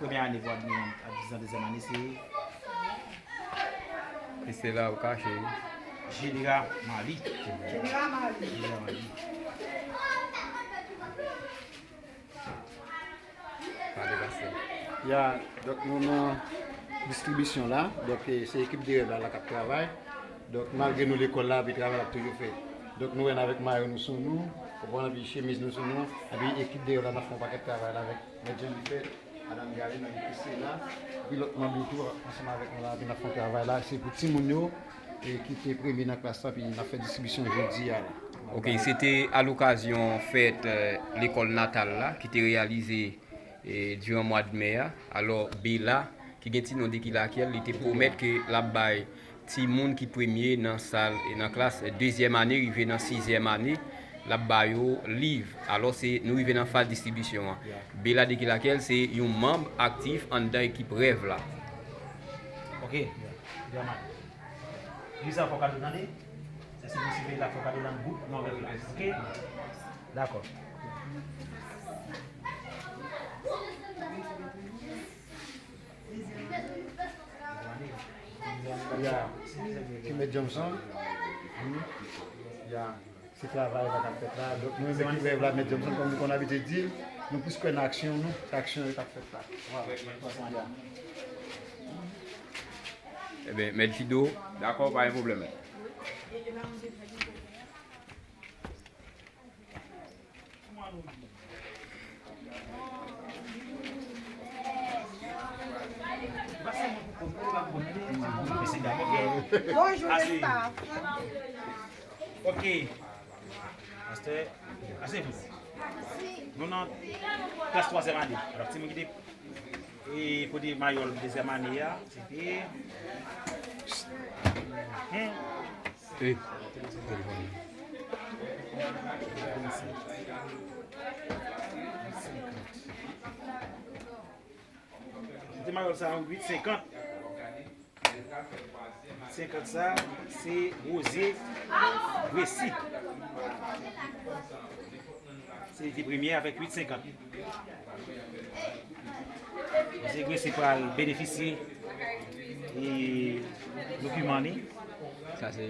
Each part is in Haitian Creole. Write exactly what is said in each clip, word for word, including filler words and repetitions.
Premyè ane pou admizan, admizan dezyèm ane se E se la ou kache wi. Jenera Mali. Jenera Mali. Pale pastè. Ya, donk nou nan distribisyon la. Donk eh, se ekip de rèv la la k ap travay. Donk malgre nou lekòl la, epi travay la ap toujou fèt. Donk nou wè n avèk mayo nou sou nou, konprann, epi chemiz nou sou nou, epi ekip de rèv la n ap fè yon pakèt travay la avèk mèt Jan Lifèt, madanm Galen, epi Priscilla, epi lòt manm yo tou ansanm avèk nou la, epi n ap fè yon travay la, se pou timoun yo e ki te premye nan klas la, epi n ap fè distribisyon jodi a la. Ok, se te alokazyon fèt eh, lekòl natal la ki te reyalize eh, diran mwa d me a. Alò, Bela, ki gen ti non Dekilakyèl, li te pwomèt ke l ap bay timoun ki premye nan sal, nan klas dezyèm ane rive nan sizyèm ane, l ap ba yo liv. Alò, se nou rive nan faz distribisyon an. Bela Dekilakyèl se yon manm aktif anndan ekip rèv la. Ok, drama. Li sa fò kado tande. Se si posib la fò kado nan gwoup nou avèk la. Ok? Dakò. Ya, ki mèt Johnson. Ya, se travay la k ap fèt la. Donk nou menm ekip rèv la, mèt Johnson, kòm nou konn abitye di l, nou plis kwè nan aksyon nou, se aksyon yo k ap fèt la. Ya. Ebyen, mèt Jido, dakò, pa gen pwoblèm. Bonjou staff. Ok. Pastè, ase pou nou nan klas twazyèm ane. Alò, timoun ki te e kote mayòl dezyèm ane a, se te. Hmm. E. Se te mayòl sa uit senkant. Senkant sa, se Wozye Gresi. Se li ki premye avèk uit senkant. Wozye Gresi pral benefisye e dokiman li. Sa se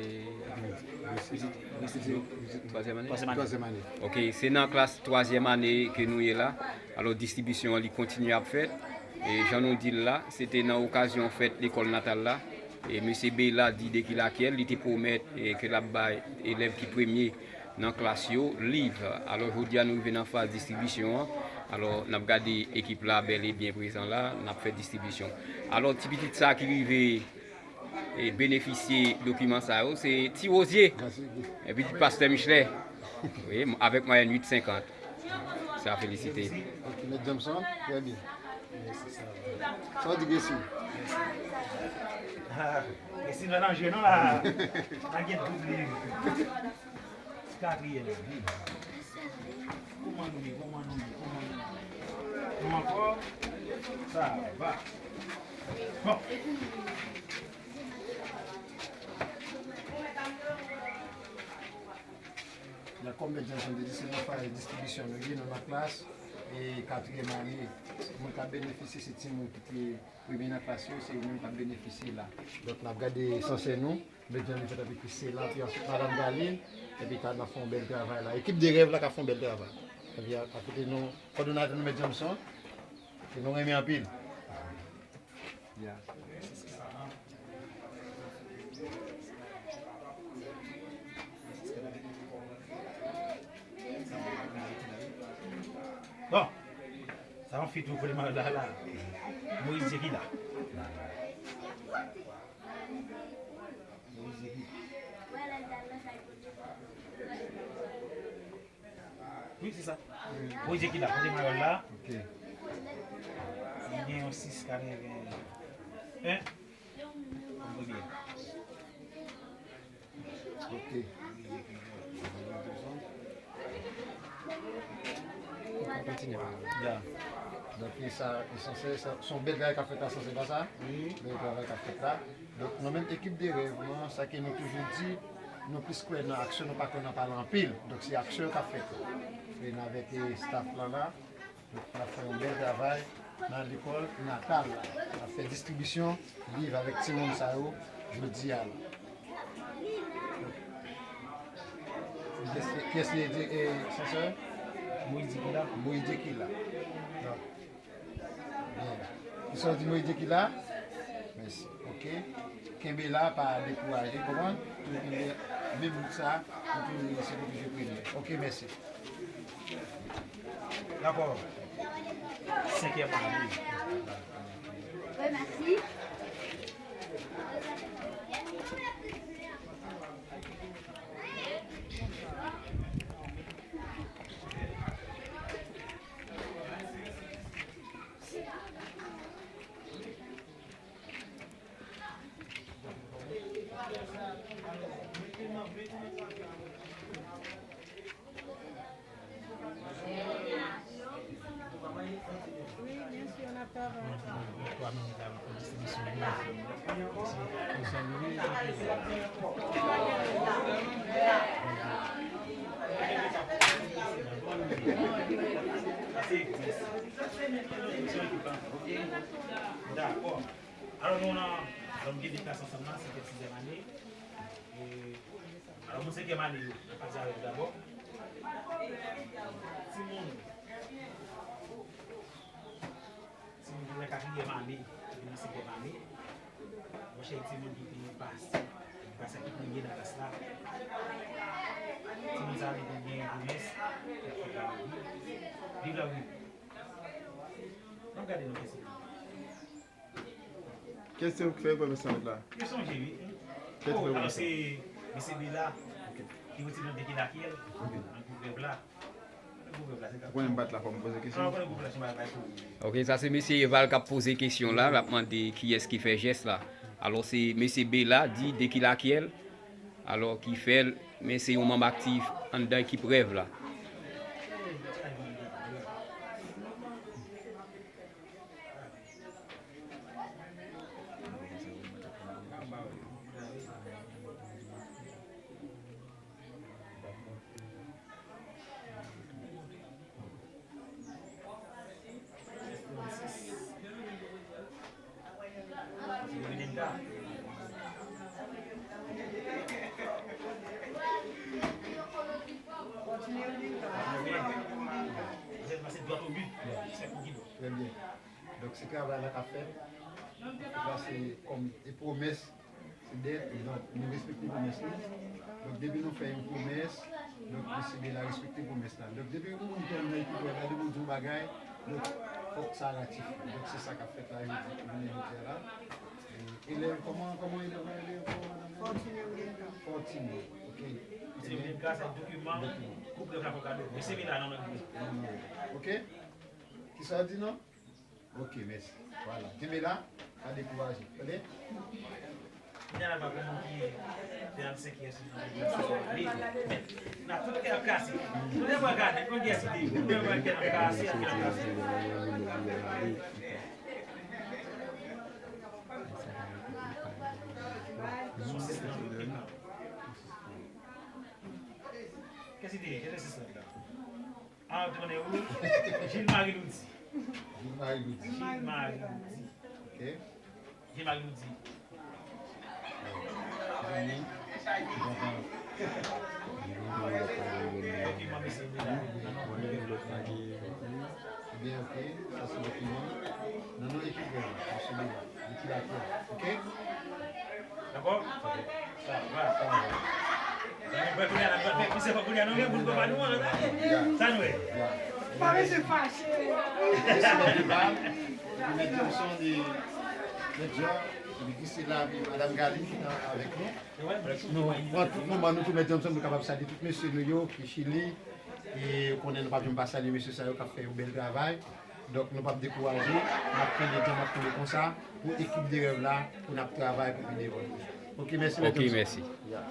Twazyèm ane. Twazyèm ane. Ok, se nan klas twazyèm ane ke nou ye la. Alò distribisyon an li kontinye ap fèt. E jan nou di l la, se te nan okazyon fèt lekòl natal la. E mesye Bela di Dekilakyèl, li te pwomèt e, ke l ap bay elèv ki premye nan klas yo liv. Alò jodi a nou rive nan faz distribisyon an. Alò n ap gade ekip la bèl e byen prezan la, n ap fè distribisyon. Alò ti pitit sa ki rive e benefisye dokiman sa yo, se Ti Wozye, e pitit pastè Michelè. Wi, avèk mwayèn uit senkant. Sa felisite. Ok, mèt Johnson, trè byen. Sa w di Gesi? Gesi nan danje non la. Pa gen doub li. Katriyèm. Kòman nou ye? Kòman nou ye? Kòman nou ye? Nou ankò? Sa va. Bon. Nan kòm mèt Johnson te di, se nan faz distribisyon nou ye, nou nan klas e katriyèm ane. Moun k ap benefisye se timoun ki te premye nan klas yo, se yo menm k ap benefisye la. Donk n ap gade sansè nou, mèt Jan Lifèt ap ekri se la, epi answit madanm Galin, epi ta n ap fè yon bèl travay la. Ekip de rèv la k ap fè yon bèl travay. Epi akote nou, kòdonatè nou mèt Johnson, ke nou renmen anpil. Ya. Bon, sa yon fi tou kote m al la la. Moyiz Jekila. Moyiz Jekila. Wi, se sa. Moyiz Jekila, kote mayòl la. Ok. Li gen yon sis katrevennyen. Konprann byen. Ok. Ya. Donk e sa, e sansè, sa, se yon bèl travay k ap fèt la, sansè pa sa? Wi. Bèl travay k ap fèt la. Donk nou menm ekip de rèv lan, sa ke nou toujou di, nou plis kwè nan aksyon, nou pa kwè nan pale anpil. Donk se aksyon k ap fèt la. E n avèk e staff lan la, donk n ap fè yon bèl travay. Nan lekòl natal la, n ap fè distribisyon liv avèk timoun sa yo jodi a la. Kiyès, kiyès li ye, eh, Sansè? Moyiz Dekila. Moyiz Dekila. Donk, byen. Kisa w di, Moyiz Dekila? Mèsi. Ok. Kenbe la, pa dekouraje, konprann? Tou kenbe menm wout sa, pou tou rive se pou toujou premye. Ok, mèsi. Dakò. Senkyèm ane. Wi, mèsi. Dakò. Alò, nou nan, alò, nou gen de klas ansanm nan, senkyèm, sizyèm ane. E, alò, moun senkyèm ane yo, n ap pati avè yo dabò. Timoun, timoun ki nan katriyèm ane, ki nan senkyèm ane, monchè, timoun ki te pase, ki pase ak premye nan klas la. Timoun sa yo te gen pwomès. Viv la, wi. N ap gade nan kesyon. Kiyès se ou ki fè pwomès lan, mèt la? Yo sonje, wi. Kiyès ki fè pwomès lan? Oh, alò, se mesye Bela ki retire nan Dekila Kyèl nan gwoup rèv la. Nan gwoup rèv la, se sa. Ou konnen m pa t la, fò m poze kesyon. Ah, ou konnen gwoup la, se yon bagay pou ou. Ok, sa se mesye Eval k ap poze kesyon la, l ap mande kiyès ki fè jès la. Alò, se mesye Bela, di Dekila Kyèl, alò, ki fè l, men se yon manm aktif anndan ekip rèv la. Trè byen. Donk, se travay la k ap fèt. Sa se kòm e pwomès, se dèt. Donk, nou respekte pwomès nou. Donk, depi nou fè yon pwomès, donk, mesye Bela respekte pwomès la. Donk, depi yon moun ki nan ekip la, depi w di yon bagay, donk, fòk sa ratifye. Donk, se sa k ap fèt la, jodi, jounen jodi a la. E, elèv, kòman, kòman elèv la rele ankò, madanm? Fortuné William. Fortuné, ok. Fortuné William, sa dokiman, dokiman. Gwoup rèv la fè kado. Mesye Bela, nan non li. Ok. Kisa w di, non? Ok, mèsi. Vwala. Kenbe la, pa dekouraje. Tande? Kounye a la, pa gen moun ki te nan senkyèm, sizyèm, men, nan tout kè ap kase. Tout lè mwen gade, konn kiyès ki te, tout lè mwen kè ap kase, kè ap kase. Sou sis nan tout ki nan. Kiyès ki te ye? Kiyès ki te ye? Ah, ou te konnen ou? Gilles Marie Loudy. Gilles Marie Loudy. Gilles Marie Loudy. Ok. Gilles Marie Loudy. Dokiman mesye Bela nan non. Ebyen, ok. Sa se dokiman. Nan non ekip rèv la, mesye Bela. Likidasyon. Ok? Dakò? Sa va, sa va. Ann pran kounye a, ann pran, misye pran kounye a, nou gen moun konpa nou an, sa nou ye. Pa mesye fache. Mesye Mèt Johnson, de, Mèt Jean, epi Gisela, epi Madanm Gali ki nan, avèk nou. Nou pran tout moman nou tou, Mèt Johnson, nou kapab salye tout mesye nou yo ki Chili. E konnen nou p ap janm pa salye mesye sa yo k ap fè yon bèl travay. Donk, nou p ap dekouraje, n ap kenbe djanm, n ap kenbe konsa, pou ekip de rèv la, pou n ap travay pou pi devan. Ok, mèsi, mèsi. Ok, mèsi. Ya.